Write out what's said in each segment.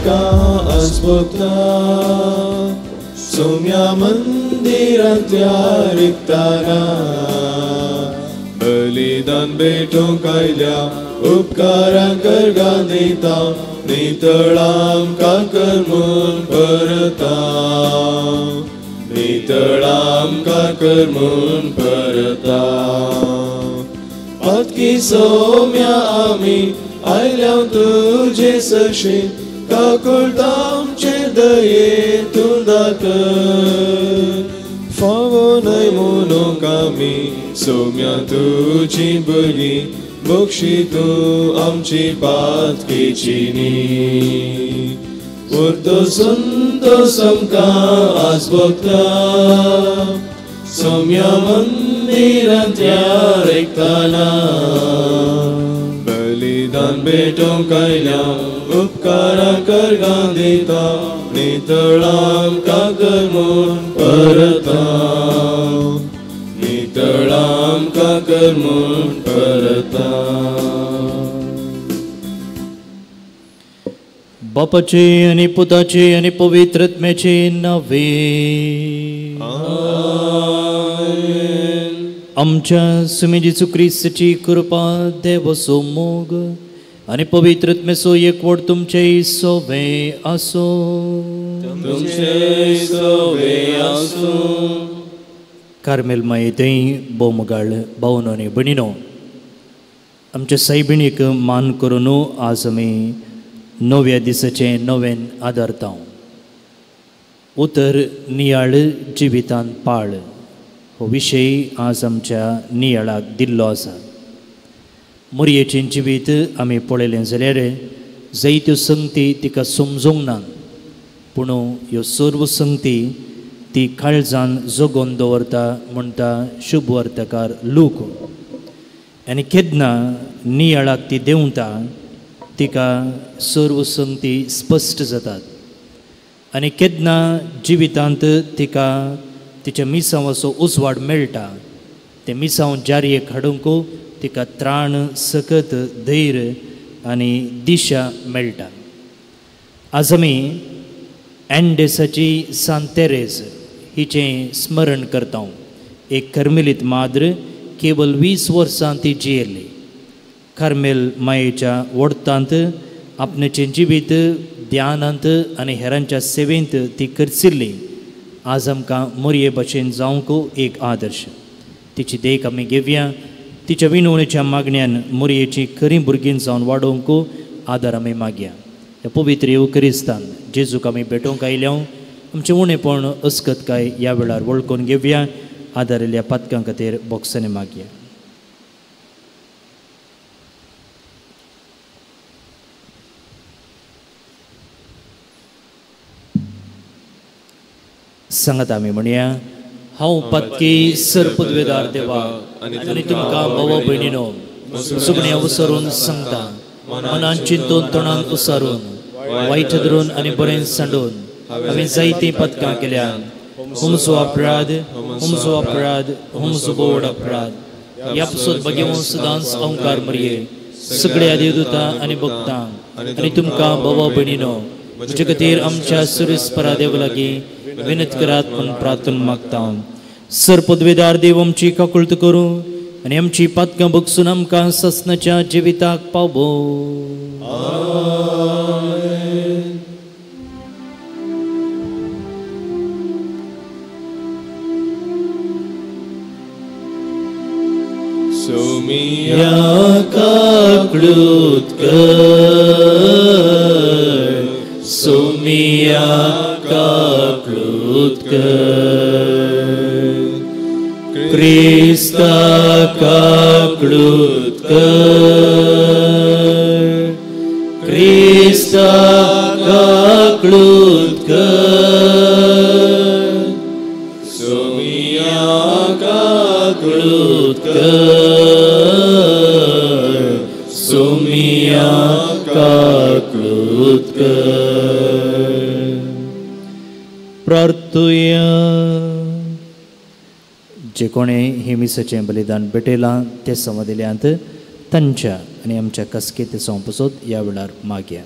आमकां आसभोगता सोम्या मंदिरांतल्या रिगताना बलिदान भेटोवंक आयल्या उपकारां करगां दिता नितळ आमकां कर म्हूण परता नितळ आमकां कर म्हूण परता पातकी सोम्या आमी आयल्या तुजे सरशी काकुळट आमचे दये तूं दाखय फावो न्हय म्हणूंक आमी सोम्या तुजी भुरगीं बक्षी तूं आमची पातकीची न्ही उरतो संतोस आमकां आसभोगता सोम्या मंदिरांतल्या रिगताना बलिदान भेटोवंक आयल्या उपकारां करगां दिता नितळ आमकां कर म्हूण परता नितळ आमकां कर म्हूण परता. बापाचे आनी पुताचे आनी पवित्र आत्म्याचे नावे आमेन. आमच्या सुमी जेजू क्रिस्ताची कृपा, देवाचो मोग आनी पवित्र आत्म्याचो एकवट तुमचे सोवे आसूं. तुमचे सोवे आसूं. कार्मेल माये भोवमगाळ भावनो आनी भयणीनो, आमच्या सायबिणीक मान करून आज आमी नव्या दिसाचें नव्यान आदारता. उतर नियाळ जिवितान पाळ हो विशय आज आमच्या नियाळाक दिल्लो आसा. मोरयेचें जिवीत आमी पळयलें जाल्यार जायत्यो संगती तिका समजूंक ना, पूण ह्यो सर्व संगती ती काळजान जगोवन दवरता म्हणटा शुभवर्तकार लूक. आनी केन्ना नियाळाक ती देंवता तिका सर्व संगती स्पश्ट जातात आनी केन्ना जिवितांत तिका तिच्या मिसांवाचो उजवाड मेळटा. तें मिसांव जारयेक हाडूंक तिका त्राण, सकत, धैर्य आनी दिशा मेळटा. आज आमी एंडेसाची सांत तेरेज हिचें स्मरण करता. एक कर्मेलीत माद्र, केवल 20 वर्सां ती जियेल्ली. कार्मेल मायेच्या वडतांत आपणाचें जिवीत ध्यानांत आनी हेरांच्या सेवेंत ती करचिल्ली. आज आमकां मोरये भशेन जावंक एक आदर्श. तिची देख आमी घेवया. तिच्या विनवणेच्या मागण्यान मोरयेची खरीं भुरगीं जावन वाडोवंक आदार आमी मागया. ह्या पवित्र येवकरिस्तान जेजूक आमी भेटोवंक आयल्या. आमचें उणेपण अस्कतकाय ह्या वेळार वळखून घेवया. आदारिल्ल्या पातकां खातीर बोक्सांनी मागया. सांगात आमी म्हणया, हांव पातकी सरपदवेदार देवा आनी तुमकां भावा भयणीनो सुगण्या उसरून सांगता, मनान चिंतून तोंडान उसारून वायट धरून आनी बरें सांडून हांवें जायतीं पदकां केल्या. हुमसो अपराध, हुमसो अपराध, हुमसो बोड अपराध. ह्या पसत भगेवन सदांच अंकार मरये सगळ्या देवदूतां आनी भक्तांक आनी तुमकां भावा भयणीनो म्हजे खातीर आमच्या सुरेस्परा देव लागीं विनत करात म्हूण प्रार्थना मागता. सर पदवेदार देव आमची काकुळट करूं आनी आमची पातकां बगसून आमकां ससनाच्या जिविताक पावो. सोमिया काकळूत कर, सोमिया काकळूत कर, क्रिस्ता काकळूत कर, क्रिस्ता काकळूत कर, सोमिया काकळूत कर, सोमिया काकळूत कर. प्रार्थुया. जे कोणें हे मिसाचें बलिदान भेटयलां ते समदिल्यांत तांच्या आनी आमच्या कसकेत सोंपसोत ह्या वेळार मागया.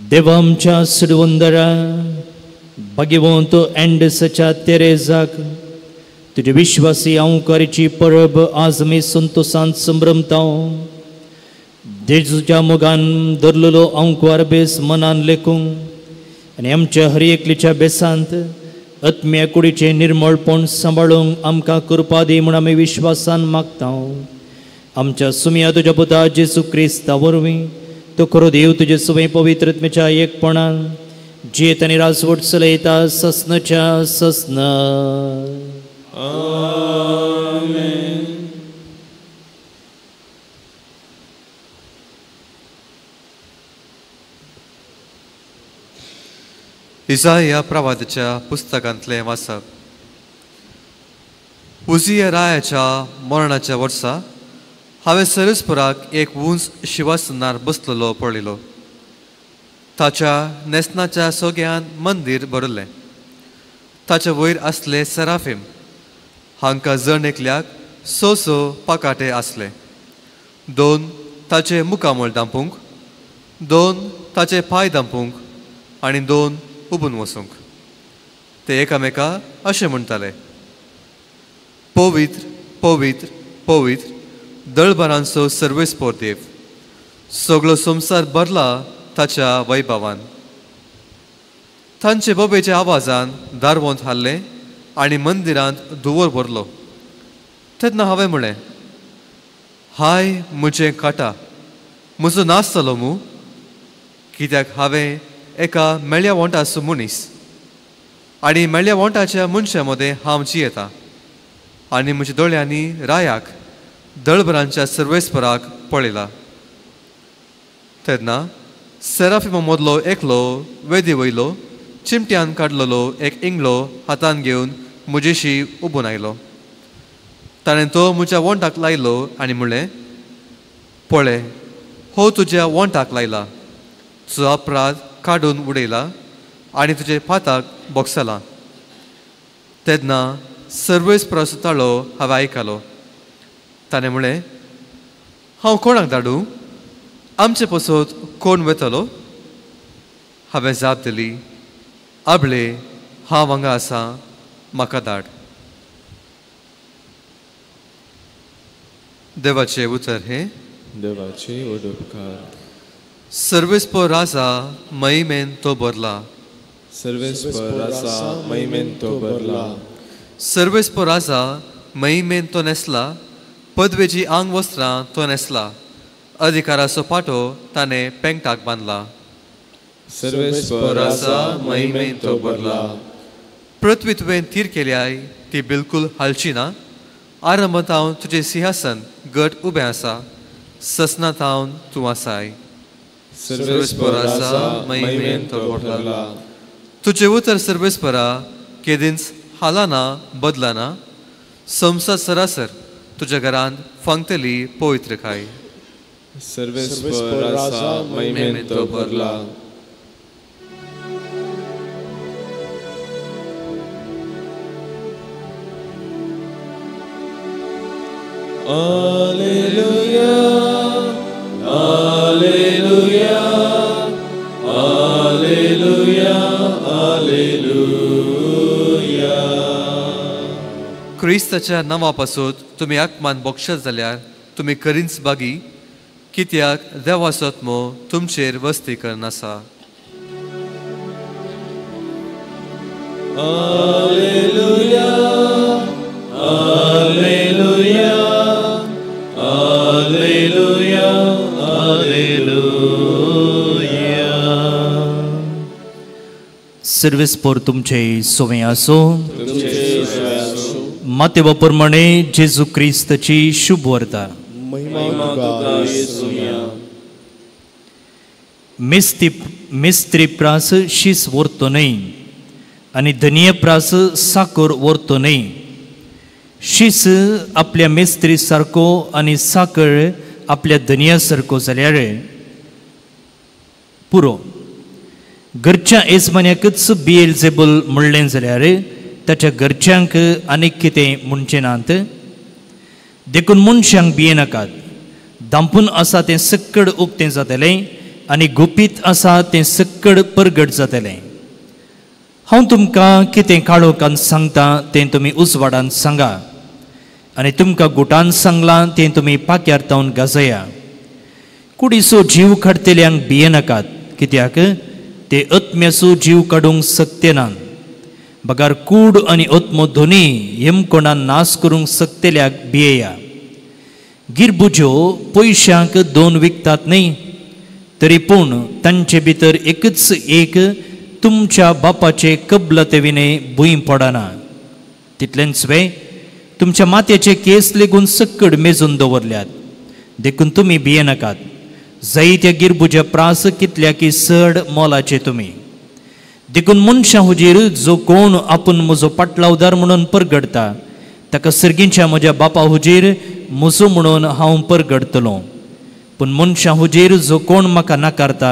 देवा आमच्या सुडवंदरा भाग्यवंत अँडसच्या तेरेजाक तुजे विश्वासी अंकारीची परब आज आमी संतोशान संभ्रमता. जेजूच्या मोगान धरलेलो अंकुर बेस मनान लेखूंक आनी आमच्या हर एकलीच्या बेसांत आत्म्या कुडीचें निर्मळपण सांबाळूंक आमकां कृपा दी म्हूण आमी विश्वासान मागता. आमच्या सुमया तुज्या पुता जेजू क्रिस्ता वरवीं तो खरो देव तुजे सुवें पवित्र आत्म्याच्या एकपणान जियेत आनी राजवट चलयता ससनाच्या ससना. आमेन. इजाया प्रवादाच्या पुस्तकांतलें वाचप. उजिया रायाच्या मरणाच्या वर्सा हांवें सरस्पुराक एक उंच शिवासनार बसलेलो पळयलो. ताच्या न्हेसणाच्या सोग्यान मंदीर भरलें. ताच्या वयर आसले सराफीम, हांकां जण एकल्याक स स पाकाटे आसले. 2 ताचे मुखामळ दांपूंक, 2 ताचे पांय दांपूंक आनी 2 उबून वचूंक. ते एकामेका अशें म्हणटाले, पवित्र पवित्र पवित्र दळभरांचो सर्वेस्पोर देव, सगळो संवसार भरला ताच्या वैभवान. तांचे बोबेच्या आवाजान दारवंत हाल्लें आनी मंदिरांत धुंवर भरलो. तेन्ना हांवें म्हणलें, हाय म्हजें काटा, म्हजो नाश जालो मू, कित्याक हांवें एका मेळ्या वोंटाचो मनीस आनी मेळ्या वोंटाच्या मनशां मदें हांव जियेता आनी म्हज्या दोळ्यांनी रायाक दळभरांच्या सर्वेस्पराक पळयला. तेन्ना सेराफिमा मदलो एकलो वेदी वयलो चिमट्यान काडलेलो एक इंगलो हातान घेवन म्हजेशी उबून आयलो. ताणें तो म्हज्या वोंटाक लायलो आनी म्हणलें, पळय हो तुज्या वोंटाक लायला, तुजो अपराध काडून उडयला आनी तुजे पाताक बोगसला. तेन्ना सर्वेस्पराचो ताळो हांवें आयकलो. ताणें म्हणलें, हांव कोणाक धाडूं? आमचे पसत कोण वेतलो? हांवें जाप दिली, आबळे हांव हांगा आसा, म्हाका धाड. देवाचें उतर हें देवाचे उपकार. सर्वेस्पर राजा महिमेन तो भरला. सर्वेस्पर राजा महिमेन तो भरला. सर्वेस्पर राजा महिमेन तो न्हेसला, पदवेची आंग वस्त्रां तो न्हेसला, अधिकाराचो पाटो ताणें पेंगटाक बांदला. सर्वेस्पर राजा महिमेन तो भरला. पृथ्वी तुवें थीर केल्याय ती बिलकूल हालची ना. आरंभांत हांव तुजें सिंहासन गट उबें आसा, ससनांत हांव तूं आसाय. सर्वेस्पर राजा महिमेन तो भरला. तुजें उतर सर्वेस्परा केदींच हालना बदलना, संवसार सरासर तुज्या घरांत फांगतली पवित्रकाय. सर्वेस्पर राजा महिमेन तो भरला. Alleluia, Alleluia, Alleluia, Alleluia. क्रिस्ताच्या नांवा पासून तुमी आत्मान बक्षत जाल्यार तुमी करींच बागी, कित्याक देवाचो आत्मो तुमचेर वस्ती करनासा. Alleluia, Alleluia, Alleluia, Alleluia. सर्वेस्पर तुमचे सोवे आसो. मातेवा प्रमाणे जेजू क्रिस्ताची शुभ वार्ता. मिस्त्री प्रास शीस व्हरतो न्हय आनी धनिया प्रास साकर व्हरतो न्हय. शीस आपल्या मिस्त्री सारको आनी साकर आपल्या धनिया सारको जाल्यार पुरो. घरच्या येजमान्याकच बिएल्जेबल म्हणलें जाल्यार ताच्या घरच्यांक आनीक कितें म्हणचें नात. देखून मनशांक भियेनाकात. दांपून आसा तें सक्कड उक्तें जातलें आनी गुपीत आसा तें सक्कड परगट जातलें. हांव तुमकां कितें काळोखान सांगता तें तुमी उजवाडान सांगा आनी तुमकां गुटान सांगलां तें तुमी पाक्यार तावन गाजया. कुडीचो जीव काडटल्यांक भियेनाकात, कित्याक ते आत्म्याचो जीव काडूंक शकते नात, बगर कूड आनी आत्मो दोनी यमकोणान नाश करूंक शकतल्याक भियेया. गिरबुज्यो पयशांक दोन विकतात न्ही, तरी पूण तांचे भितर एकच एक तुमच्या बापाचे कबलते विणे भूंय पडना. तितलेंच वे तुमच्या माथ्याचे केस लेगून सक्कड मेजून दवरल्यात, देखून तुमी भियेनाकात. जायत्या गिरबुज्या प्रास कितल्या की चड मोलाचे तुमी. देखून मनशां हुजीर जो कोण आपूण म्हजो पाटलावदार म्हणून परगडटा ताका सर्गींच्या म्हज्या बापा हुजीर म्हजो म्हणून हांव परगडतलो. पूण मनशां हुजीर जो कोण म्हाका नाकारता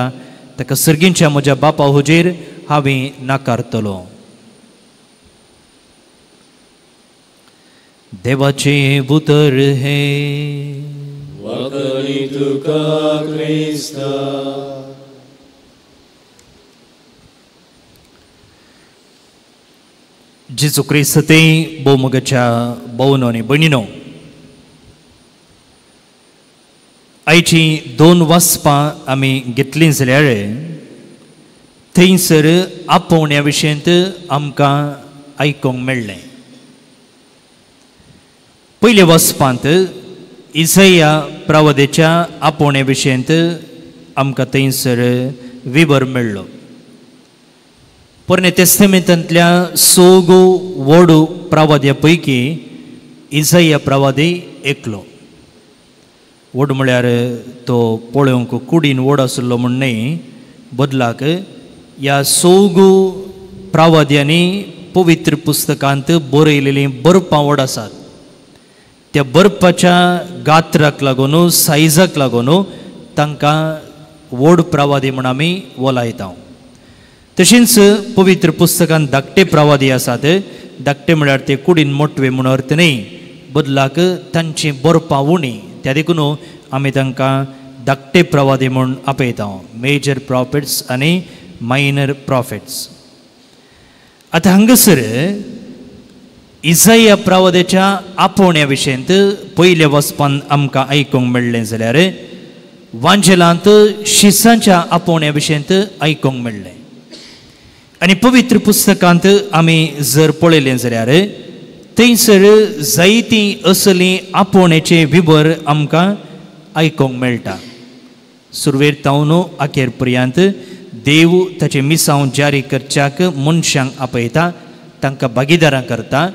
ताका सर्गींच्या म्हज्या बापा हुजीर हांवें नाकारतलो. देवाचें उतर हें. वखणी तुका क्रिस्ता. जेजू क्रिस्त ते भोवमोगाच्या भोवनो आनी भयणीनो, आयची दोन वाचपां आमी घेतलीं जाल्यार थंयसर आपोवण्या विशयंत आमकां आयकूंक मेळ्ळें. पयल्या वाचपांत इजया प्रवादेच्या आपोवण्या विशयंत आमकां थंयसर विवर मेळ्ळो. पोरणे तेस्तामेंतांतल्या सोगो व्हड प्रवाद्या पैकी इजया प्रवादी एकलो. व्हड म्हळ्यार तो पळोवंक कुडीन व्हड आशिल्लो म्हूण न्हय, बदलाक ह्या सोगो प्रवाद्यांनी पवित्र पुस्तकांत बरयलेलीं बरपां व्हड आसात. त्या बरपाच्या गात्राक लागून, सायजाक लागून तांकां व्हड प्रवादी म्हूण आमी वलायता. तशेंच पवित्र पुस्तकांत धाकटे प्रवादी आसात. धाकटे म्हळ्यार ते कुडीन मोटवे म्हूण अर्थ न्हय, बदलाक तांची बरपां उणी, त्या देखून आमी तांकां धाकटे प्रवादी म्हूण आपयता, मेजर प्रॉफिट्स आनी मायनर प्रॉफिट्स. आतां हांगासर इजया प्रवाद्याच्या आपोवण्या विशयंत पयल्या वचपान आमकां आयकूंक मेळ्ळें जाल्यार वांजेलांत शिसांच्या आपोवण्या विशयंत आयकूंक मेळ्ळें. आनी पवित्र पुस्तकांत आमी जर पळयलें जाल्यार थंयसर जायतीं असलीं आपोवण्याचे विवर आमकां आयकूंक मेळटा. सुरवेर तावन अखेर पर्यंत देव ताचें मिसांव जारी करच्याक मनशांक आपयता, तांकां भागीदारां करता.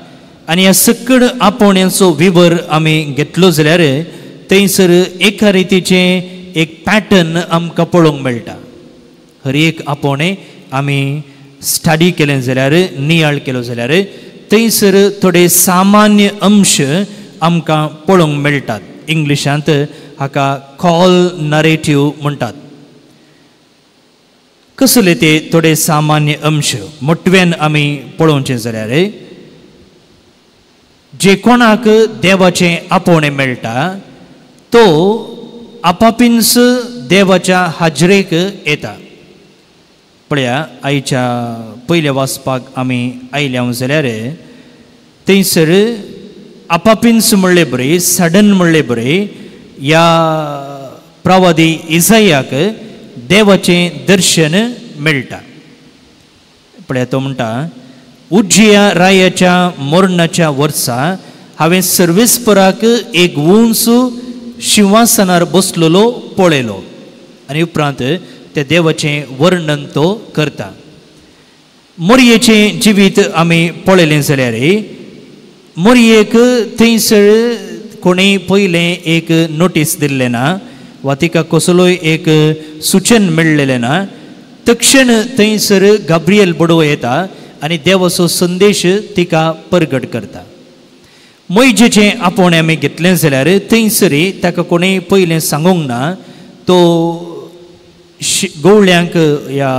आनी ह्या सकड आपोवण्यांचो विवर आमी घेतलो जाल्यार थंयसर एका रितीचें एक पॅटर्न आमकां पळोवंक मेळटा. हर एक आपोवणें आमी स्टडी केलें जाल्यार, नियाळ केलो जाल्यार थंयसर थोडे सामान्य अंश आमकां पळोवंक मेळटात. इंग्लिशांत हाका कॉल नरेटीव म्हणटात. कसले ते थोडे सामान्य अंश मोटव्यान आमी पळोवचें जाल्यार जे कोणाक देवाचें आपोवणें मेळटा तो आपापींच देवाच्या हाजरेक येता. पळया आयच्या पयल्या वाचपाक आमी आयल्या जाल्यार थंयसर आपापींच म्हणले बरें, सडन म्हणले बरें, ह्या प्रवादी इजयाक देवाचें दर्शन मेळटा. पळया तो म्हणटा, उज्जिया रायाच्या मरणाच्या वर्सा हांवें सर्वेस्पराक एक उंच शिंवासनार बसलेलो पळयलो. आनी उपरांत त्या देवाचें वर्णन तो करता. मोरयेचें जिवीत आमी पळयलें जाल्यार मोरयेक थंयसर कोणें पयलें एक नोटीस दिल्लें ना वा तिका कसलोय एक सुचन मेळ्ळेलें ना. तक्षण थंयसर गाब्रियल बडोव येता आनी देवाचो संदेश तिका परगट करता. मोयजेचें आपोवणें आमी घेतलें जाल्यार थंयसर ताका कोणें पयलें सांगूंक ना. तो गवळ्यांक ह्या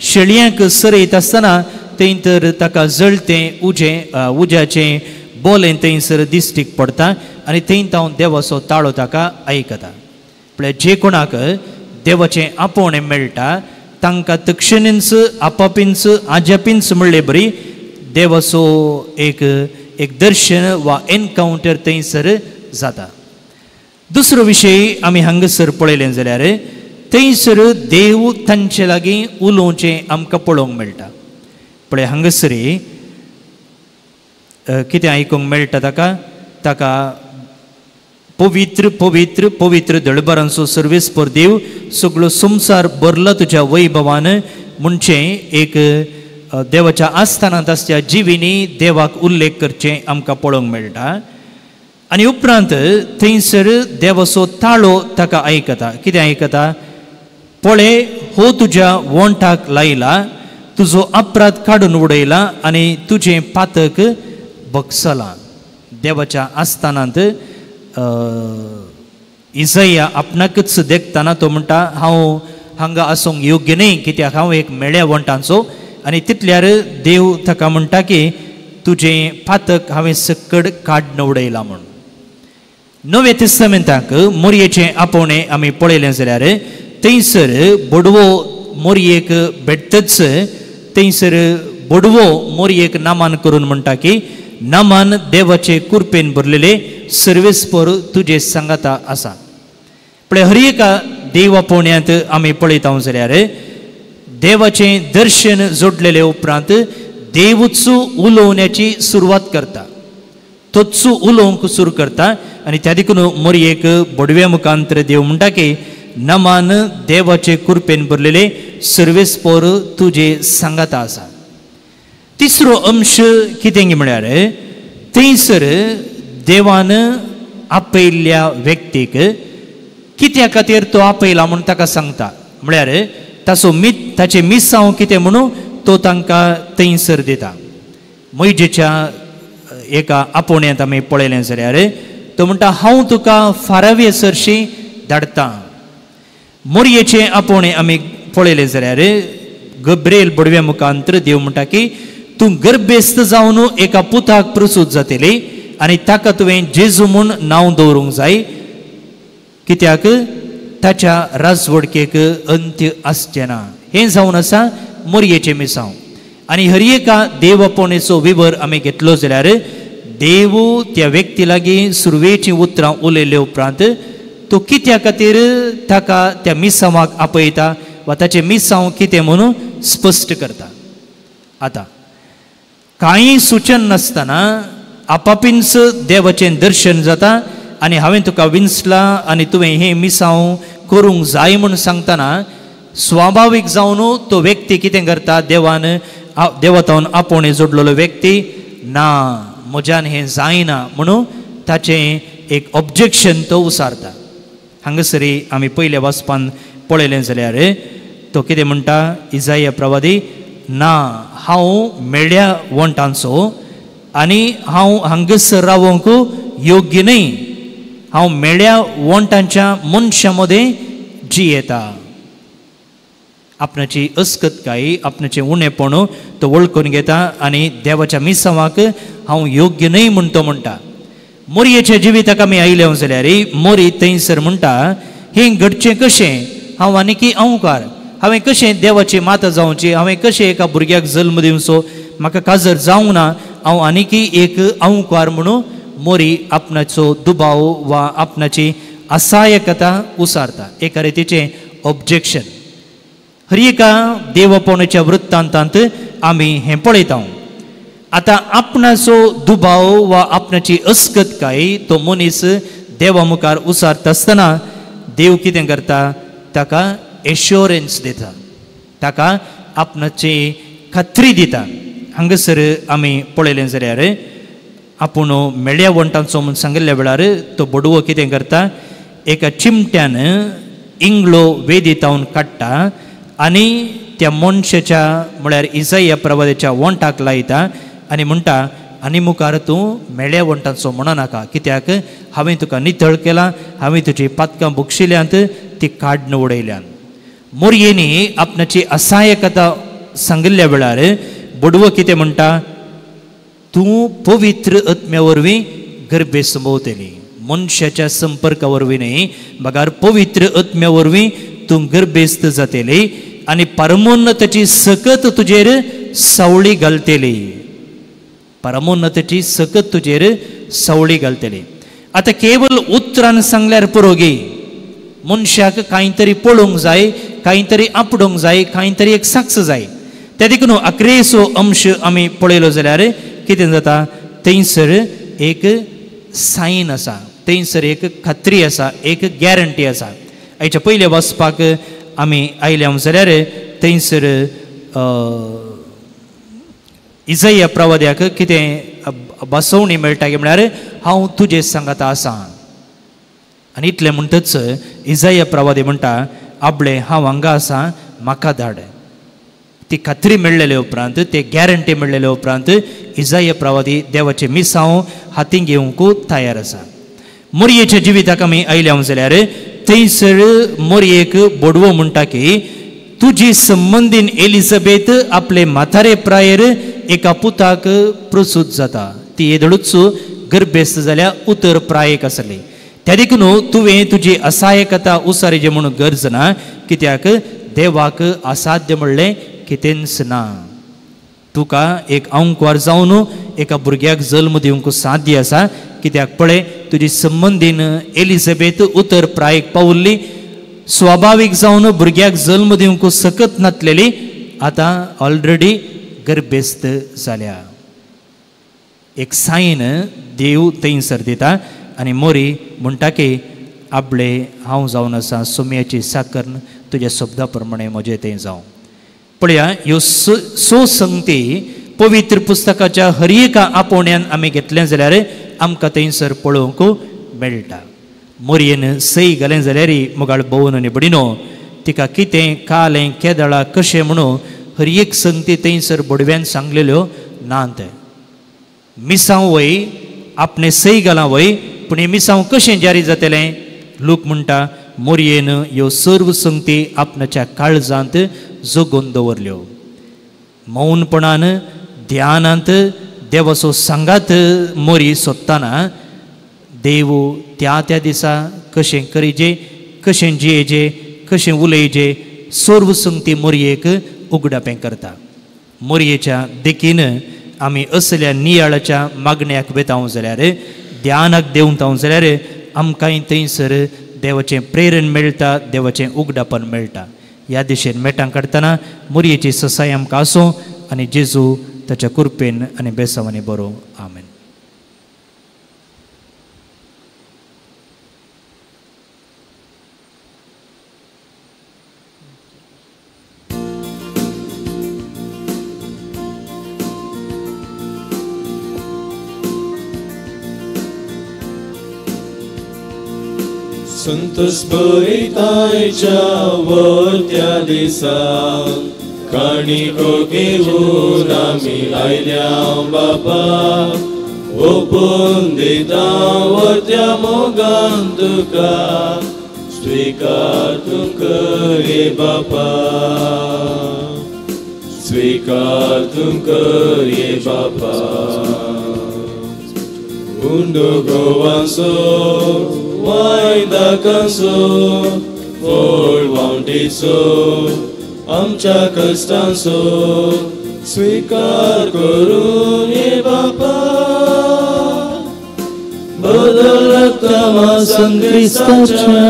शेळयांक सरयत आसतना थंय तर ताका जळतें उजें उज्याचें बोलें थंयसर दिश्टीक पडटा आनी थंय तावन देवाचो ताळो ताका आयकता. म्हळ्यार जे कोणाक देवाचें आपोवणें मेळटा तांकां तक्षणींच आपापींच आजापींच म्हणले बरी देवाचो एक एक दर्शन वा एनकावंटर थंयसर जाता. दुसरो विशय आमी हांगासर पळयलें जाल्यार थंयसर देव तांचे लागीं उलोवचें आमकां पळोवंक मेळटा. पळय हांगासर कितें आयकूंक मेळटा ताका ताका पवित्र पवित्र पवित्र दळबरांचो सर्वेस्पर देव सगळो संवसार भरला तुज्या वैभवान म्हणचें एक देवाच्या आस्थानांत आसच्या जिवींनी देवाक उल्लेख करचें आमकां पळोवंक मेळटा. आनी उपरांत थंयसर देवाचो ताळो ताका आयकता. कितें आयकता? पळय हो तुज्या वोंठाक लायला, तुजो अपराध काडून उडयला आनी तुजें पातक बगसलां. देवाच्या आस्थानांत इजया आपणाकच देखतना तो म्हणटा हांव हांगा आसूंक योग्य न्हय कित्याक हांव एक मेळ्या वंटांचो. आनी तितल्यार देव ताका म्हणटा की तुजें पातक हांवें सकड काडून उडयलां म्हूण. नव्या तेस्तामेंताक मोरयेचें आपोवणें आमी पळयलें जाल्यार थंयसर बडवो मोरयेक भेटतच थंयसर बडवो मोरयेक नामान करून म्हणटा की नामान देवाचे कुरपेन भरलेले सर्वेस्पर तुजे सांगाता आसा. पळय हर एका देव आपोवण्यांत आमी पळयता जाल्यार देवाचें दर्शन जोडलेले उपरांत देवूच उलोवण्याची सुरवात करता, तोच उलोवंक सुरू करता. आनी त्या देखून मोरयेक बडव्या मुखांतर देव म्हणटा की नमान देवाचे कुरपेन भरलेले सर्वेस्पर तुजे सांगाता आसा. तिसरो अंश कितें म्हळ्यार थंयसर देवान आपयल्ल्या व्यक्तीक कित्या खातीर तो आपयला म्हूण ताका सांगता. म्हळ्यार ताचो ताचें मिसांव कितें म्हणून तो तांकां थंयसर दिता. मोयजेच्या एका आपोवण्यांत आमी पळयलें जाल्यार तो म्हणटा हांव तुका फारावे सरशी धाडटा. मोरयेचें आपोवणें आमी पळयलें जाल्यार गब्रेल बडव्या मुखांतर देव म्हणटा की तूं गर्भेस्त जावन एका पुताक प्रसूत जातली आनी ताका तुवें जेजू म्हूण नांव दवरूंक जाय कित्याक ताच्या राजवडकेक अंत्य आसचें ना. हें जावन आसा मोरयेचें मिसांव. आनी हर एका देव आपोवणेचो विवर आमी घेतलो जाल्यार देव त्या व्यक्ती लागीं सुरवेचीं उतरां उलयले उपरांत तो कित्या खातीर ताका त्या मिसांवाक आपयता वा ताचें मिसांव कितें म्हणून स्पश्ट करता. आतां कांय सुचन नासतना आपापींच देवाचें दर्शन जाता आनी हांवें तुका विंचला आनी तुवें हें मिसांव करूंक जाय म्हूण सांगतना स्वाभावीक जावन तो व्यक्ती कितें करता, देवान देवतावन आपोवणें जोडलेलो व्यक्ती ना म्हज्यान हें जायना म्हणून ताचें एक ऑब्जेक्शन तो उसारता. हांगासर आमी पयल्या वाचपान पळयलें जाल्यार तो कितें म्हणटा इजाया प्रवादी ना हांव मेळ्या वंटांचो आनी हांव हांगासर रावंक योग्य न्हय, हांव मेळ्या वंटांच्या मनशां मदें जियेता. आपणाची अस्कतकाय आपणाचें उणेपण तो वळखून घेता आनी देवाच्या मिसांवाक हांव योग्य न्हय म्हूण तो म्हणटा. मोरयेच्या जिविताक आमी आयले जाल्यार मोरी थंयसर म्हणटा हें घडचें कशें, हांव आनीकी अंवकार, हांवें कशें देवाची माता जावची, हांवें कशें एका भुरग्याक जल्म दिवचो, म्हाका काजर जावंक ना, हांव आनीकी एक अंवकार म्हणून मोरी आपणाचो दुबाव वा आपणाची असहायकता उसारता, एका रितीचें ऑब्जेक्शन. हर एका देवपणाच्या वृत्तांतांत आमी हें पळयता. आतां आपणाचो दुबाव वा आपणाची अस्कतकाय तो मनीस देवा मुखार उसारता आसतना देव कितें करता, ताका एश्योरन्स दिता, ताका आपणाची खात्री दिता. हांगासर आमी पळयलें जाल्यार आपूण मेळ्या वंटांचो म्हूण सांगिल्ल्या वेळार तो बडवो कितें करता, एका चिमट्यान इंगलो वेदी तावन काडटा आनी त्या मनशाच्या म्हळ्यार इजाया प्रवादाच्या वंटाक लायता आनी म्हणटा आनी मुखार तूं मेळ्या वंटांचो म्हणो नाका, कित्याक हांवें तुका नितळ केला, हांवें तुजी पातकां बक्षिल्यांत ती काडून उडयल्यान. मोरयेनी आपणाची असहायकता सांगिल्ल्या वेळार बडवो कितें म्हणटा, तूं पवित्र आत्म्या वरवीं गर्भे संभवतली, मनशाच्या संपर्का वरवीं न्हय बगार पवित्र आत्म्या वरवीं तूं गर्भेस्त जातली आनी परमोन्नताची सकत तुजेर सावळी घालतली. परमोन्नताची सकत तुजेर सावळी घालतली. आतां केवल उतरान सांगल्यार पुरो गे, मनशाक कांय तरी पळोवंक जाय, कांय तरी आपडोवंक जाय, कांय तरी एक साक्ष जाय. त्या देखून अकरेचो अंश आमी पळयलो जाल्यार कितें जाता, थंयसर एक सायन आसा, थंयसर एक खात्री आसा, एक गॅरंटी आसा. आयच्या पयले वाचपाक आमी आयल्या जाल्यार थंयसर इजया प्रवाद्याक कितें बसवणी मेळटा की म्हळ्यार हांव तुजे सांगाता आसा. आनी इतलें म्हणटच इजया प्रवादी म्हणटा आपले हांव हांगा आसा, म्हाका धाड. ती खात्री मेळ्ळेले उपरांत, ते गॅरंटी मेळ्ळेले उपरांत इजाया प्रवादी देवाचें मिसांव हातीन घेवंक तयार आसा. मोरयेच्या जिविताक आमी आयल्या जाल्यार थंयसर मोरयेक बोडवो म्हणटा की तुजी संबंदीन एलिझाबेथ आपले म्हातारे प्रायेर एका पुताक प्रसूत जाता. ती येदोळूच गर्भेस्त जाल्या, उतर प्रायेक आसली. त्या देखून तुवें तुजी असहायकता उसारीचे म्हणून गरज ना, कित्याक देवाक असाध्य म्हणलें कितेंच ना. तुका एक अंकवार जावन एका भुरग्याक जल्म दिवंक साध्य आसा, कित्याक पळय तुजी संबंदीन एलिझाबेथ उतर प्रायेक पावल्ली, स्वाभावीक जावन भुरग्याक जल्म दिवंक सकत नातलेली, आतां ऑलरेडी गर्भेस्त जाल्या. एक सायन देव थंयसर दिता आनी मोरी म्हणटा की आपले हांव जावन आसा सोम्याची साकर, तुज्या शब्दा प्रमाणे म्हजें तें जावं. पळया ह्यो सो संगती पवित्र पुस्तकाच्या हर एका आपोवण्यान आमी घेतलें जाल्यार आमकां थंयसर पळोवंक मेळटा. मोरयेन सय घालें जाल्यार मुगाळ भोवन आनी बडिनो तिका कितें कालें केदळा कशें म्हणून हर एक संगती थंयसर बोडव्यान सांगलेल्यो नात. मिसांव वय आपणें सय घालां वय, पूण हें मिसांव कशें जारी जातलें? लोक म्हणटा मोरयेन ह्यो सर्व संगती आपणाच्या काळजांत जगोवन दवरल्यो. मौनपणान ध्यानांत देवाचो सांगात मोरी सोदतना देव त्या त्या दिसा कशें करीजे, कशें जियेजे, कशें उलयजे सर्व संगती मोरयेक उगडापें करता. मोरयेच्या देखीन आमी असल्या नियाळाच्या मागण्याक वेता जाल्यार, ध्यानाक देंवता जाल्यार आमकांय थंयसर देवाचें प्रेरण मेळटा, देवाचें उगडापण मेळटा. ह्या दिशेन मेटां काडटना मोरयेची ससाय आमकां आसूं आनी जेजू ताच्या कृपेन आनी बेसावांनी बरो. आमेन. संतोष बरितायच्या वरत्या दिसा काणिको घेवन आमी आयल्या बापा, ओपून दिता वरत्या मोगान तुका, स्विकार तूं कर बापा, स्विकार तूं कर बापा. उंडो गोवांचो वायदाकांचो फळ वांटीचो आमच्या कश्टांचो स्विकार करून ये बापा, बदल रक्ता क्रिस्ताच्या.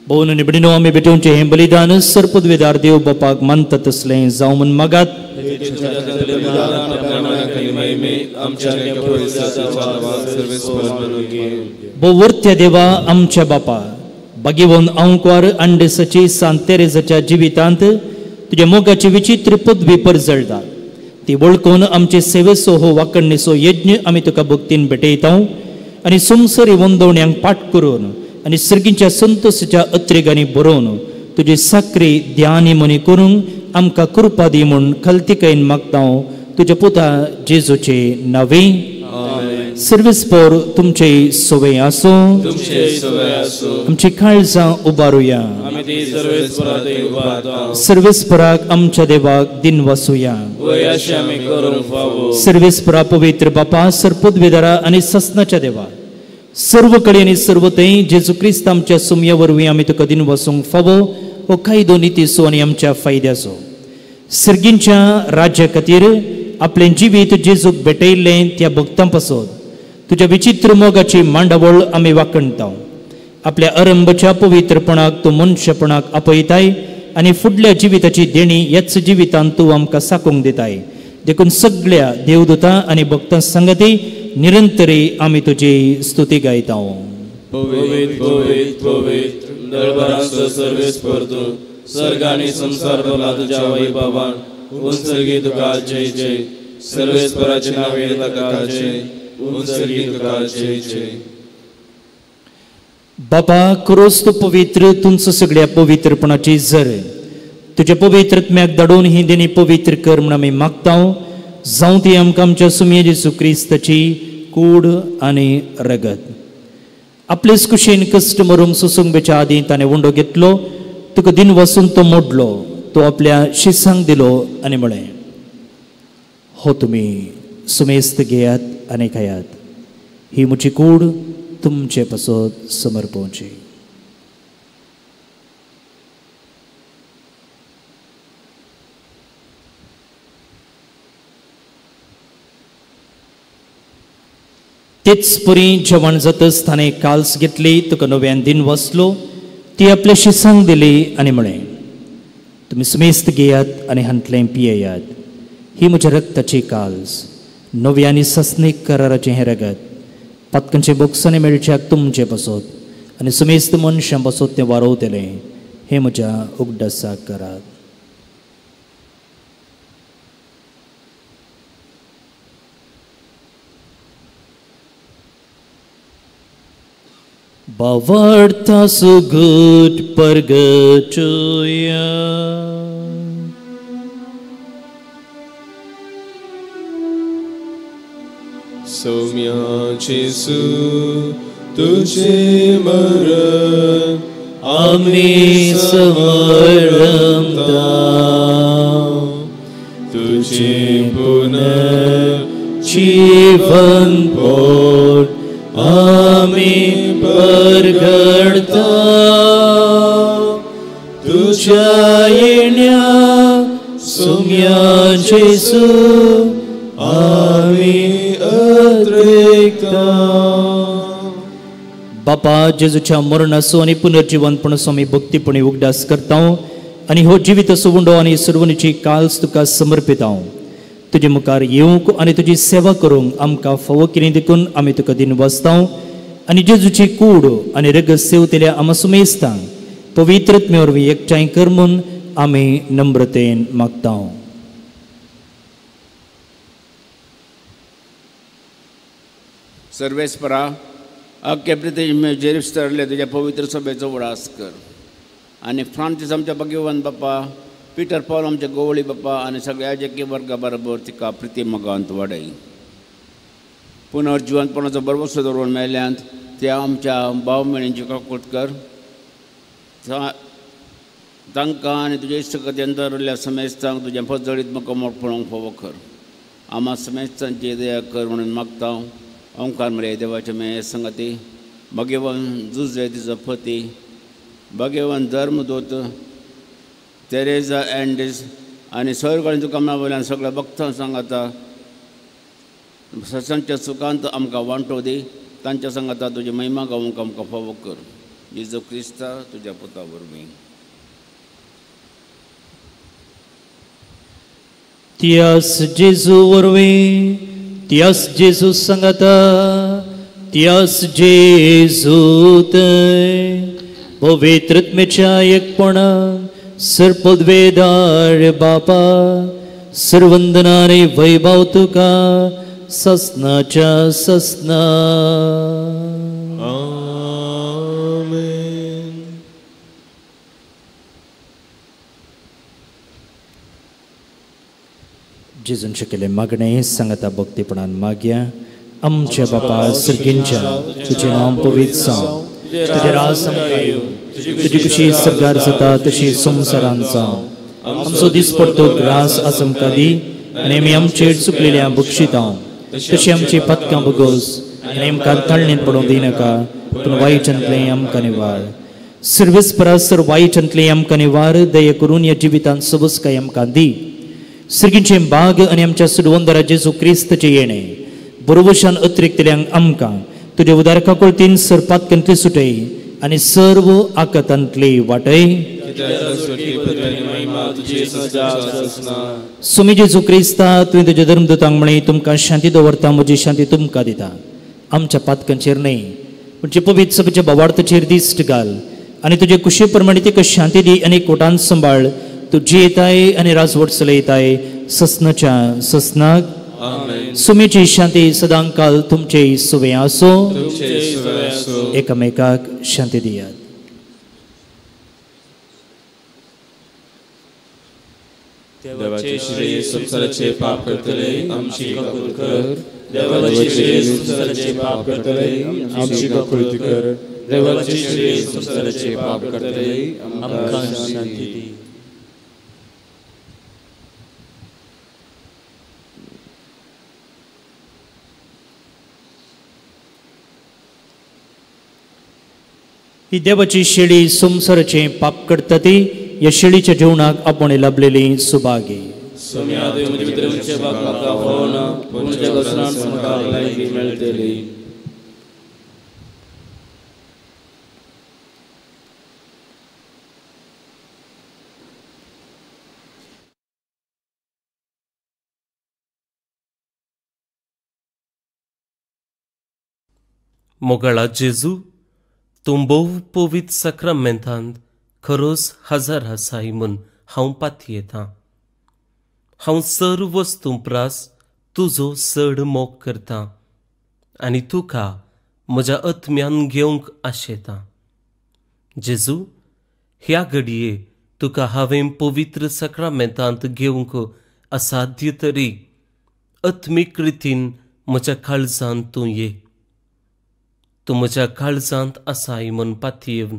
भोवन निबडिनो आमी भेटोवचें हें बलिदान सर्पद्वेदार देव बापाक मानता तसलें जावं म्हूण मागात. भोवर्थ्या देवा आमच्या बापा, बागेवन अंकवार अंडेसाची सांत तेरेजाच्या जिवितांत तुज्या मोगाची विचित्र पदवी परजळटा, ती वळखून आमचे सेवेचो हो वाकणणेचो यज्ञ आमी तुका भक्तीन भेटयता आनी संवसारी वंदवण्यांक पाठ करून आनी सर्गीच्या संतोषाच्या अत्रेगांनी बरोवन तुजी साकरी ध्यानी मनी करूंक आमकां कृपा दी म्हूण खलतिकायेन मागता तुज्या पुता जेजूचे नांवे. सर्वेस्पोर तुमचे सवय आसूं, आमची काळजां उबारुया, सर्वेस्पराक आमच्या देवाक दिन वासुया. सर्वेस्परा पवित्र बापा, सर्पोद्वेदारा आनी ससनाच्या देवा, सर्व कडेन आनी सर्व थंय जेजू क्रिस्त आमच्या सुमया वरवीं आमी तुका दिन वसूंक फावो हो कायदो नितीचो आनी आमच्या फायद्याचो. सर्गींच्या राज्या खातीर आपलें जिवीत जेजूक भेटयल्लें त्या भक्तां पासत तुज्या विचित्र मोगाची मांडावळ आमी वाखणता. आपल्या अरंबच्या पवित्रपणाक तूं मनशेपणाक आपयताय आनी फुडल्या जिविताची देणी ह्याच जिवितांत तूं आमकां साकूंक दिताय. देखून सगळ्या देवदूतां आनी भक्तां संगती निरंतरी आमी तुजी स्तुती गायता. पवित्र पवित्र पवित्र दळभरांचो सर्वेस्पर तूं, सर्ग आनी संवसार भरला तुज्या वैभवान. उंचगी तुका जय जय, सर्वेस्पराचे नांवे ताका जय, उंचगी तुका जय जय. बाबा क्रोस तूं पवित्र, तुमचो सगळ्या पवित्रपणाची जर तुज्या पवित्रत्म्याक धाडून ही देणी पवित्र कर म्हूण आमी मागता. जावं ती आमकां आमच्या सुमये जेजू क्रिस्ताची कूड आनी रगत. आपलेच कुशीन कश्ट मरूंक सोसूंक बेच्या आदीं ताणें उंडो घेतलो, तुका दिन वसून तो मोडलो, तो आपल्या शिसांक दिलो आनी म्हळें, हो तुमी सुमेस्त घेयात आनी खायात, ही म्हजी कूड तुमचे पासत समर्पोवची. तेच परी जेवण जातच ताणें काल्स घेतली, तुका नव्यान दिन वसलो, ती आपल्या शिसांक दिली आनी म्हळें, तुमी सुमेस्त घेयात आनी हांतलें पियेयात, ही म्हज्या रक्ताची काल्स, नव्या आनी सस्नीक कराराचें हें रगत, पातकांचे बोगसांनी मेळच्याक तुमचे पासत आनी सुमेस्त मनशां पासत तें वारोवतलें, हें म्हज्या उगडासाक करात. बावडता सुगूट परगचोया. सौम्या जेजू तुझे मरण आमी समर्पता, तुझे पुनर्जीवन पोट आमी परगडता, तुझ्या येण्या सुम्या जेजू आमी अद्रेकता. बापा जेजूच्या मरणाचो आनी पुनर्जिवनपणाचो आमी भक्तीपणी उगडास करता आनी हो जिवीत उंडो आनी सर्वणीची काल्स तुका समर्पिता. तुजे मुखार येवंक आनी तुजी सेवा करूंक आमकां फावो कितें देखून आमी तुका दिन वाचता आनी जेजूची कूड आनी रगत सेवतल्या आमा सुमेस्तांक पवित्रत्मे वरवीं एकठांय कर म्हूण आमी नम्रतेन मागता. सर्वेस्परा अख्खे पृथ्वी जेरुसलेम तुज्या पवित्र सभेचो उडास कर आनी फ्रांसीस आमच्या भगवान बाप्पा, पिटर पॉल आमच्या गोवळी बाप्पा आनी सगळ्या जेकी वर्गा बरोबर तिका प्रिती मोगांत वाडय. पुनर्जिवनपणाचो बरवसो दवरून मेल्ल्यांत त्या आमच्या भाव भयणींची काकूट कर, तांकां आनी तुज्या इश्टकतेन दवरिल्ल्या समेस्तांक तुज्या पजळीत मुखामळ पळोवंक फावो कर. आमा समेस्तांची दया कर म्हणून मागता. ओंकार मरे देवाचे मे संगती भगवान जुजे तिचो पती, भगवान धर्मदूत तेरेजा एंडीस आनी सर्ग तुका वयल्यान सगळ्या भक्तां सांगाता सत्संगच्या सुखांत आमकां वांटो दी, तांच्या सांगाता तुजी महिमा गावंक आमकां फावो कर. जेजू क्रिस्ता तुज्या पुता वरवीं. त्यास जेजू वरवीं, त्यास जेजू सांगाता, त्यास जेजू थंय पवित्रत्मेच्या एकपणान सर्पद्वेदार बापा सर्वंदनारे वैभव तुका ससनाच्या ससना. आमेन. जेजून शिकले मागणे सांगता भक्तीपणान मागया. आमच्या बापा सर्गींच्या तुझें नांव पवित्र जावं, तुजें राज आमकां येवं, तुजी खुशी सर्गार जाता तशी संवसारांत जावं. आमचो दिसपडतो ग्रास आज आमकां दी आनी आमी आमचेर चुकलेल्या बक्षितां तशी आमची पातकां बगोस आनी आमकां ताळणेंत पडोवंक दिनाका, पूण वायटांतलें आमकां निवार. सर्वेस परासर वायटांतलें आमकां निवार. दया करून ह्या जिवितांत सबसकाय आमकां दी. सर्गीचें बाग आनी आमच्या सुडवंदरा जेजू क्रिस्ताचें येणें बरोबशान अतिरिक्तल्यांक आमकां तुज्या उदारका कोळतीन सरपातकांतली सुटय आनी सर्व आकातांतली वाटय. सुमी जेजू क्रिस्ता, तुवें तुज्या धर्मदूतांक म्हळें, तुमकां शांती दवरता, म्हजी शांती तुमकां दिता. आमच्या पातकांचेर न्हय पूण जे पवित्र सभेच्या भावार्थाचेर दिश्ट घाल आनी तुजे कुशे प्रमाणे तिका शांती दी आनी कोटान सांबाळ. तूं जियेताय आनी राजवट चलयताय ससनाच्या ससनाक. सुमीची शांती सदांकाल तुमचे सुवे आसूं. एकामेकाक शांती दियात. देवाचे श्रेय संवसाराचे पाप करतले आमची काकूत कर. देवाचे श्रेय संवसाराचे पाप करतले आमची काकूत कर. देवाचे श्रेय संवसाराचे पाप करतले आमकां शांती दी. ही देवाची शेळी संवसाराचें पाप करता ती ह्या शेळीच्या जेवणाक आपण लाभलेली सुभागी. मोगाळा जेजू, तूं भोव पवित्र साक्रामेंतांत खरोच हजर आसाय म्हूण हांव पातयेतां. हांव सर्व वस्तूं प्रास तुजो चड मोग करतां आनी तुका म्हज्या आत्म्यान घेवंक आशेतां. जेजू, ह्या घडये तुका हांवें पवित्र साक्रामेंतांत घेवंक असाध्य तरी आत्मीक रितीन म्हज्या काळजांत तूं ये. तूं म्हज्या काळजांत आसाय म्हूण पातयेवन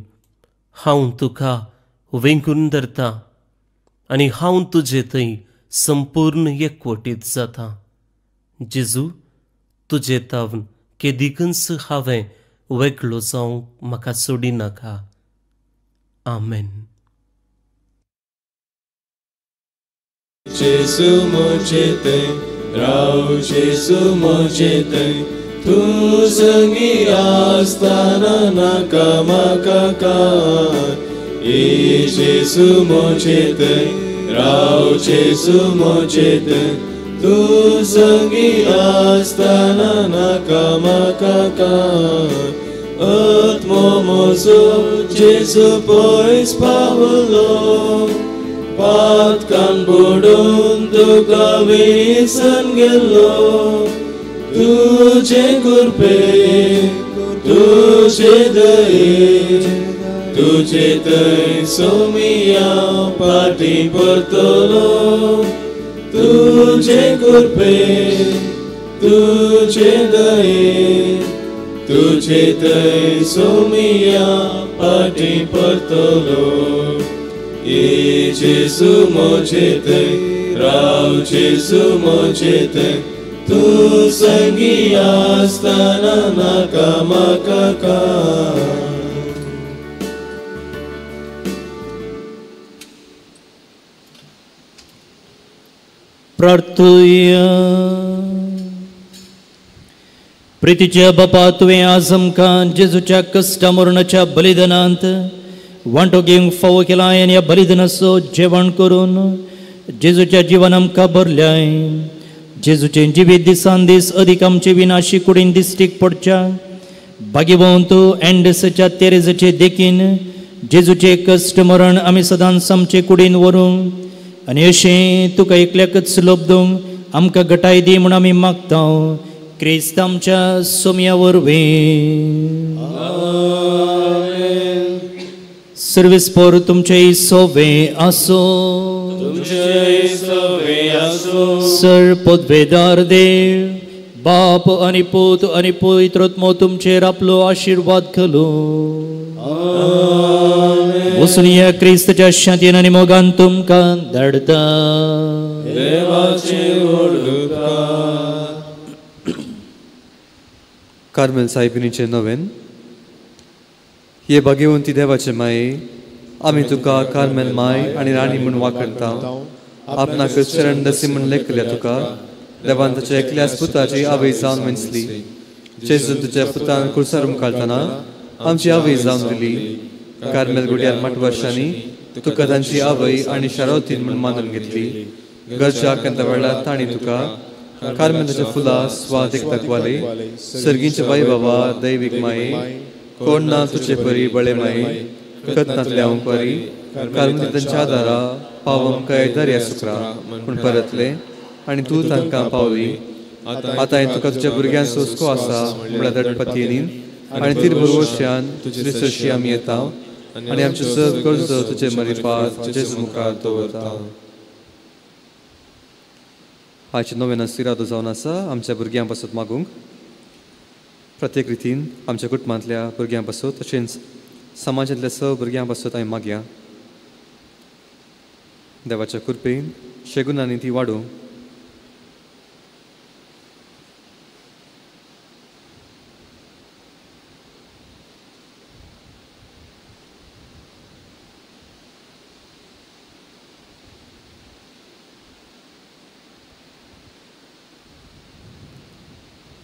हांव तुका वेंगून धरतां आनी हांव तुजे थंय संपूर्ण एकवटीत जाता. जेजू, तुजे तावन केदिकूच हांवें वेगळो जावंक म्हाका सोडिनाका. आमेन. जेजू म्हजे थंय राव, जेजू म्हजे थंय, तूं संगी आसतना नाका म्हाका कांय. ए जेजू म्हजे थंय राव, जेजू म्हजे थंय, तूं संगी आसतना नाका म्हाका कांय. आत्मो म्हजो जेजू पयस पावलो, पातकान बुडून तुका विसरून गेलो. तुझे कृपे तुझे दये तुझे थंय सोमिया पाटी परतलो. तुझे कृपे तुझे दये तुझे थंय सोमिया पाटी परतलो. ए जेजू म्हजे थंय राव, जेजू म्हजे थंय, तूं संगी आसतना नाका म्हाका कांय. प्रार्थुया. प्रितीच्या बापा, तुवें आज आमकां जेजूच्या कश्टा मरणाच्या बलिदानांत वांटो घेवंक फावो केला आनी ह्या बलिदानाचो जेवण करून जेजूच्या जिवन आमकां भरल्याय. जेजूचें जिवीत दिसान दीस अदीक आमचे विनाशी कुडीन दिश्टीक पडच्या भाग्यवंत एंडसाच्या तेरेजाचे देखीन जेजूचें कश्ट मरण आमी सदांच आमचे कुडीन व्हरूंक आनी अशें तुका एकल्याकच लब्दूंक आमकां गटाय दी म्हूण आमी मागता. क्रिस्त आमच्या सोम्या वरवीं. सर्वेस्पोर तुमचे सोवे आसूं. सर पदवेदार देव बाप आनी पूत आनी पवित्र आत्मो तुमचेर आपलो आशिर्वाद घालूं. वचून ह्या क्रिस्ताच्या शांतीन आनी मोगान तुमकां धाडटा. देवाचे व्हड उपकार. कार्मेल सायबिणीचें नवेन. हे भाग्यवंती देवाचे माये, आमी तुका कार्मेल माय आनी राणी म्हूण वाखणता. आपणाक शरण दसी म्हूण लेखल्या तुका देवान ताच्या एकल्याच पुताची आवय जावन वेंचली. जेजून तुज्या पुतान कुर्सार उमकाळतना आमची आवय जावन दिली. कार्मेल गुड्यार माटवर्शांनी तुका तांची आवय आनी शारोतीन म्हूण मानून घेतली. गरजा आकांता वेळार तांणी तुका कार्मेलाच्या फुलां स्वाद एक दाखवाले. सर्गींचे बाई बाबा दैवीक माये, कोण ना तुजे परी बळे माये, कथनांतल्या अंकवारी कार्मेल तांच्या आदारा पावम काय दर्या सुक्रा पूण परतले आनी तूं तांकां पावली. आतां तुका तुज्या भुरग्यांचो हुस्को आसा म्हळ्यार दडपतीन आनी तिरबरोवश्यान तुजे सरशी आमी येता आनी आमचे सग गरजो तुजे मरिपात जेजू मुखार दवरता. आयचे नवेन इरादो जावन आसा आमच्या भुरग्यां पासत मागूंक. प्रत्येक रितीन आमच्या कुटुंबांतल्या भुरग्यां पासत तशेंच समाजांतल्या सग भुरग्यां पासत आमी मागया. देवाच्या कृपेन शेगुनांनी ती वाडूं.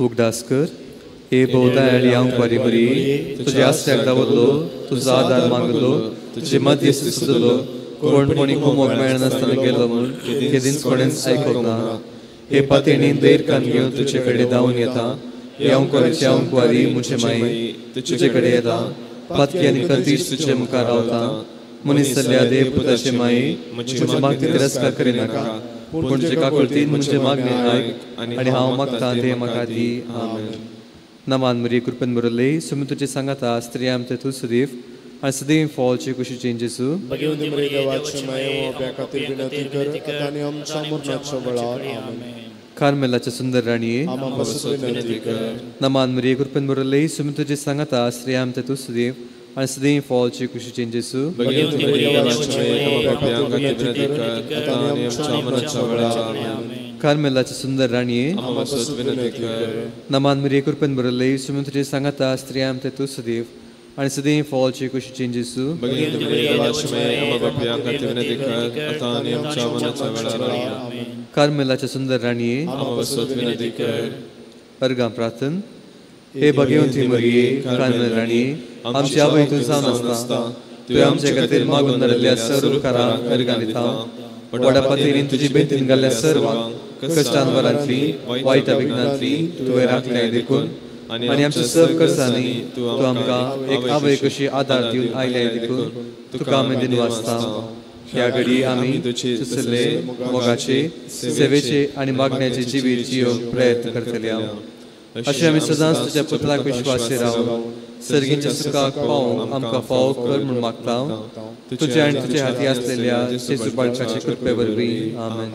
उगदास कर हे भोवताय हांव बरी बरी तुजे आसऱ्याक दावरलो, तुजो आदार मागलो, तुजे मध्यस्थ सुचलो. कोण कोणी कुमोक मेळनासतना गेलो म्हूण केदींच कोणेंच आयकूंक ना. हे पातेणीन धैर कान घेवन तुजे कडेन धांवून येता. हे अंकवारीची अंकवारी म्हजे माई तुजे कडेन येता. पातकी आनी कतीश तुजे मुखार रावता. मनीस जाल्ल्या देव पुताचे माई, म्हजे मागणी तिरस्कार करिनाका, पूण तुजे काकुळतीन म्हजें मागणें आयक आनी हांव मागता तें म्हाका दी. आमेन. नमान मरिये, कृपेन भरिल्ले, सुमी तुजे सांगाता, स्त्रियां आमचे तूं सदैव आनी सदैव फॉलचे कुशीचे जेजू. भगवंती मरिये देवाचे माये, आमच्या खातीर विनंती कर आतां आनी आमच्या मरणाच्या वेळार. आमेन. कार्मेलाच्या सुंदर राणये, आमकां पासत विनंती कर. नमान मरिये, कृपेन भरिल्ले, सुमी तुजे सांगाता, स्त्रियां आमचे तूं सदैव आनी सदैव फॉलचे कुशीचे जेजू. भगवंती मरिये देवाचे माये, आमच्या खातीर विनंती कर आतां आनी आमच्या मरणाच्या वेळार. आमेन. कार्मेलाच्या सुंदर राणये, आमकां पासत विनंती कर. नमान मरिये, कृपेन भरिल्ले, सुमी तुजे सांगाता, स्त्रियां आमचे तूं सदैव आनी सदैव फॉलचे कुशीचे जेजू. भगवंती मरिये देवाचे माये, आमच्या खातीर विनंती कर आतां आनी आमच्या मरणाच्या वेळार. आमेन. कार्मेलाच्या सुंदर राणये, आमकां पासत विनंती कर. अर्गां प्रार्थन. हे भगवंती मरिये, कार्मेल राणये, आमची आवय तूं जावन आसता, तुवें आमचे खातीर मागून धरिल्ल्या सर्व उपकारांक अर्गां दिता. व्हडा पातयेन तुजी बेंतीन घाल्ल्या सर्वांक कश्टान वरांतली वायट विघ्नांतली तुवें राखलें देखून आनी आमच्या सर्व कर्जांनी तूं आमकां एक आवय कशी आदार दिवन आयल्याय देखून तुका आमी दिनवासता. ह्या घडी आमी तुसले मोगाचे, सेवेचे आनी मागण्याचे जिवीत जियोवंक प्रयत्न करतले. अशें आमी सदांच तुज्या पुत्राक विश्वासी रावन सर्गींच्या सुखाक पावोवंक आमकां फावो कर म्हूण मागता. तुजे आनी तुजे हाती आसलेल्या जेजू बाळकाचे कृपे वरवीं. आमेन.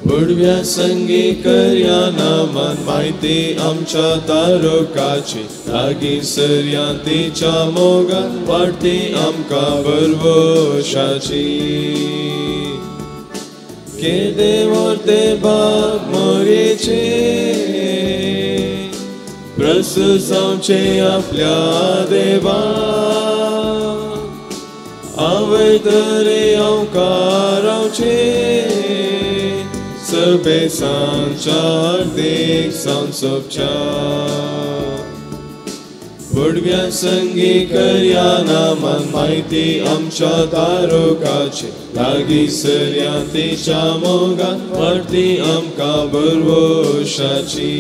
बुडव्या संगी करया नामान माहिती आमच्या तारुकाची, लागीं सरया तिच्या मोगान वाडटी आमकां भरवशाची. केदे व्हडते बाग मोरयेचे, प्रस्तुत जावचे आपल्या देवा. आवय तरे अंकारावचे, सभे सांच्या देख सांसोपच्या. बुडव्या संगी करया नामान माहिती आमच्या तारुकाची, लागीं सरया तिच्या मोगान वाडटी आमकां भरवशाची.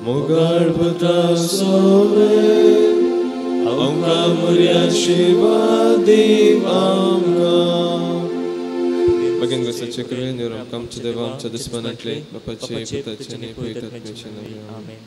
मोगाळ पुता सोवे आमकां मोरया आशीर्वाद दीव आमकां. Bagyan ko sa Chikrin, yung kamcha devam cha dismanatli, mapache putache ni puitat. Amen.